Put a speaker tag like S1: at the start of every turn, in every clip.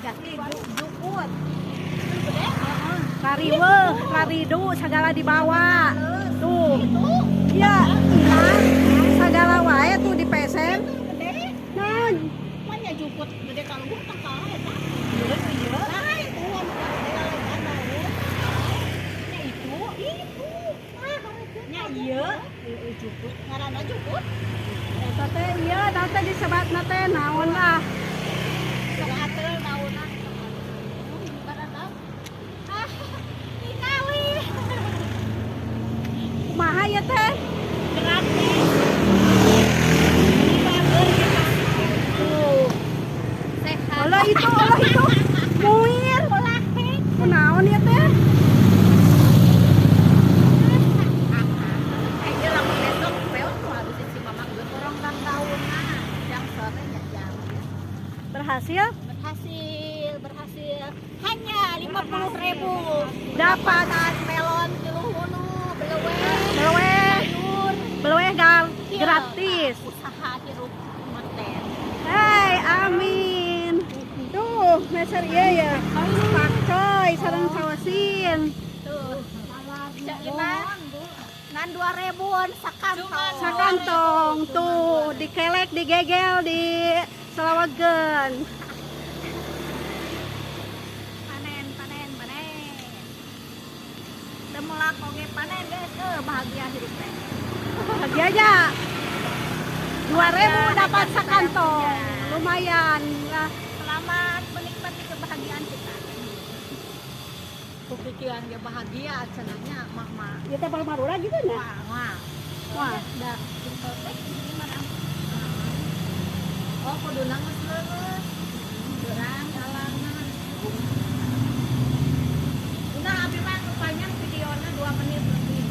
S1: Jukut.
S2: Kariweuh, karidu segala dibawa. Tuh. Iya, hilang. Segala wae tuh di pesen.
S1: Gede.
S2: Nah,
S1: Mana jukut gede kalung tangkal eta. Nah, itu anu gede kalung daun. Nya itu, itu. Ah, nya ieu, ieu jukut. Ngaranna jukut.
S2: Eta teh ieu teh disebatna teh naon lah.
S1: Sok ateul daunna. Ngaranna. Ah, tingali.
S2: Kumaha ya teh?
S1: Gratis. Bager gitu.
S2: Tuh.
S1: Sehat.
S2: Alah itu, alah itu. Muir. Kunaon ya teh?
S1: Kayaknya lamun besok peot tuh habis si mamang geus orang daunna. Yang sore nya jam.
S2: Berhasil?
S1: Berhasil, berhasil. Hanya 50.000.
S2: Dapat.
S1: Melon tilu hulu, beleweh,
S2: Beleweh.
S1: Sayur.
S2: Beleweh gal
S1: Iya,
S2: gratis.
S1: Usaha hirup moten.
S2: Hei, amin. Tuh, meser ieu ya. Pakcoy sareng sawasin.
S1: Tuh. Cak Ina, ngan 2.000-an sakantong.
S2: Sakantong tuh dikelek, digegel di selawagen.
S1: Panen, panen, panen. Teu melak oge panen guys, bahagia hidup teh.
S2: Bahagia aja. 2.000 dapat sakantong. Lumayan lah.
S1: Selamat menikmati kebahagiaan kita.
S3: Kupikiran ge bahagia cenahnya mah mah.
S2: Ya teh marura gitu nah.
S3: Wah, wah.
S2: Wah.
S1: Da, jempol teh gimana?
S3: Oh, kuduna geus leuleus.
S1: Kurang
S3: Jalanna. Nah, abi mah nu panjang videona 2 menit lebih.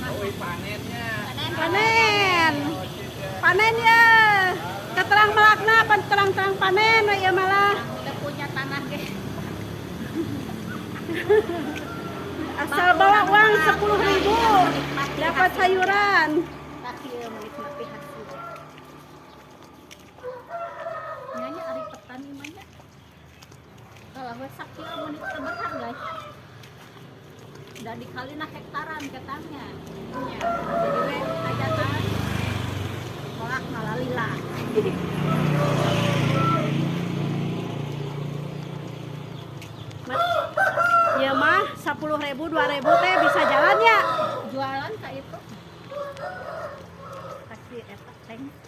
S4: Oh, panennya.
S1: Panen.
S2: Panen. Panen ya. Keterang melakna, pan terang-terang panen we ieu malah.
S1: Udah punya tanah ge.
S2: Asal bawa uang 10.000 dapat sayuran.
S1: Tapi menikmati hasil. Nanya ari petani mah nya. Kalau we sakieu mun teu berharga nya. Da dikalina hektaran ketangnya. Nya. Jadi we hajatan tolak ngalalila.
S2: Ya mah 10.000 2.000 teh bisa jalan ya.
S1: Jualan ka itu. Kasih eta teh.